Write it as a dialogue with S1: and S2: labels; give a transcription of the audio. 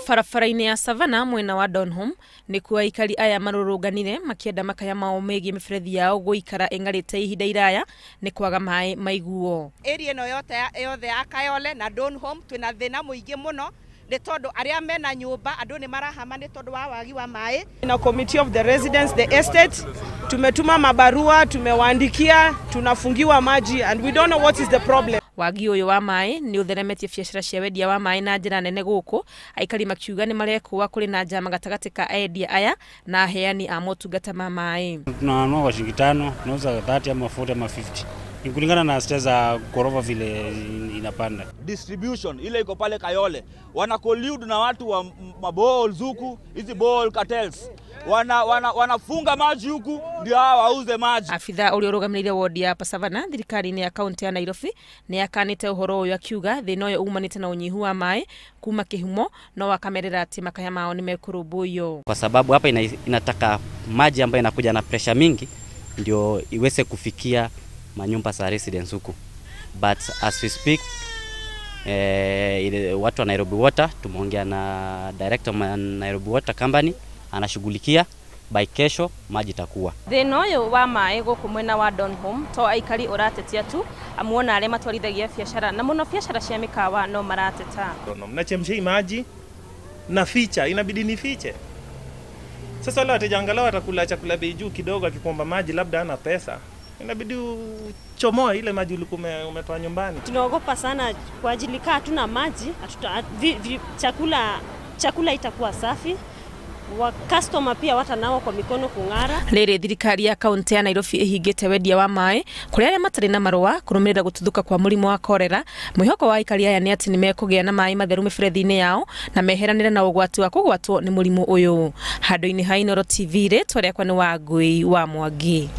S1: Barabara-inĩ ya Savannah mwena wa Donholm nĩkuo aikari aya marũrũnganire makĩenda makaya mao megiĩ mĩberethi yao gũikara ĩng'arĩte ihinda iraya nĩ kwaga maĩ maiguo.
S2: Area ĩno yothe ya Kayole na Donholm twĩna thĩna mũingĩ mũno nĩ tondũ arĩa mena nyũmba andũ nĩ marahama nĩ tondũ wa wagi wa maĩ.
S3: Na committee of the residents, the estate, tumetuma mabarua, tumewaandikia, tunafungiwa maji and we don't know what is the problem.
S1: Wagi ũyũ wa maĩ nĩ ũtheremetie biacara cia wendia wa maĩ na njĩra nene gũkũ aikari makiuga nĩ marekũa kũrĩ na njama gatagatĩ ka endia aya na aheani a motungata ma maĩ.
S4: Tunanunua kwa shilingi 5, tunauza 30 ama 40 ama 50. Ni kulingana na stage za ghorofa vile inapanda.
S5: Distribution ile iko pale Kayole wana collude na watu wa maboreholes huku, hizi borehole cartels wanafunga maji huku ndio hawa wauze maji.
S1: Afitha ũrĩa ũrũgamĩrĩire wodi ya Savannah thirikari-inĩ ya kaunti ya Nairobi nĩ akanĩte ũhoro ũyũ akiuga thĩna ũyũ umanĩte na ũnyihu wa maĩ kuma kĩhumo no akamerera atĩ makaya mao nĩ mekũrũmbũiyo.
S6: Kwa sababu hapa inataka maji ambayo inakuja na pressure mingi ndio iweze kufikia manyumba za residents huku. But as we speak, watu wa Nairobi Water tumeongea na director wa Nairobi Water Company, anashughulikia by kesho maji itakuwa.
S1: Thĩna ũyũ wa maĩ gũkũ mwena wa Donholm to aikari ũratetia tu amuona arĩa matwarithagia biacara na mũno biacara cia mĩkawa no marateta.
S7: Mnachemsha maji na ficha, inabidi nifiche. Sasa wale wateja angalau watakula chakula bei juu kidogo, akikomba maji labda ana pesa, inabidi uchomoe ile maji ulikuwa umetoa nyumbani.
S8: Tunaogopa sana kwa ajili kaa hatuna maji, chakula itakuwa safi. Wa customer pia watanawa kwa mikono kung'ara.
S1: Rĩrĩ thirikari ya kaunti ya Nairobi ĩhingĩte wendia wa maĩ kũrĩ arĩa matarĩ na marũa kũrũmĩrĩra gũtuthũka kwa mũrimũ wa korera. Mwĩhoko wa aikari aya nĩ atĩ nĩmekũgĩa na maĩ matheru mĩberethi-inĩ yao na meheranĩre na ũgwati wa kũgwatwo nĩ mũrimũ ũyũ. Handũ-inĩ ha Inooro TV rĩtwa rĩakwa nĩ Wangui wa Mwangi.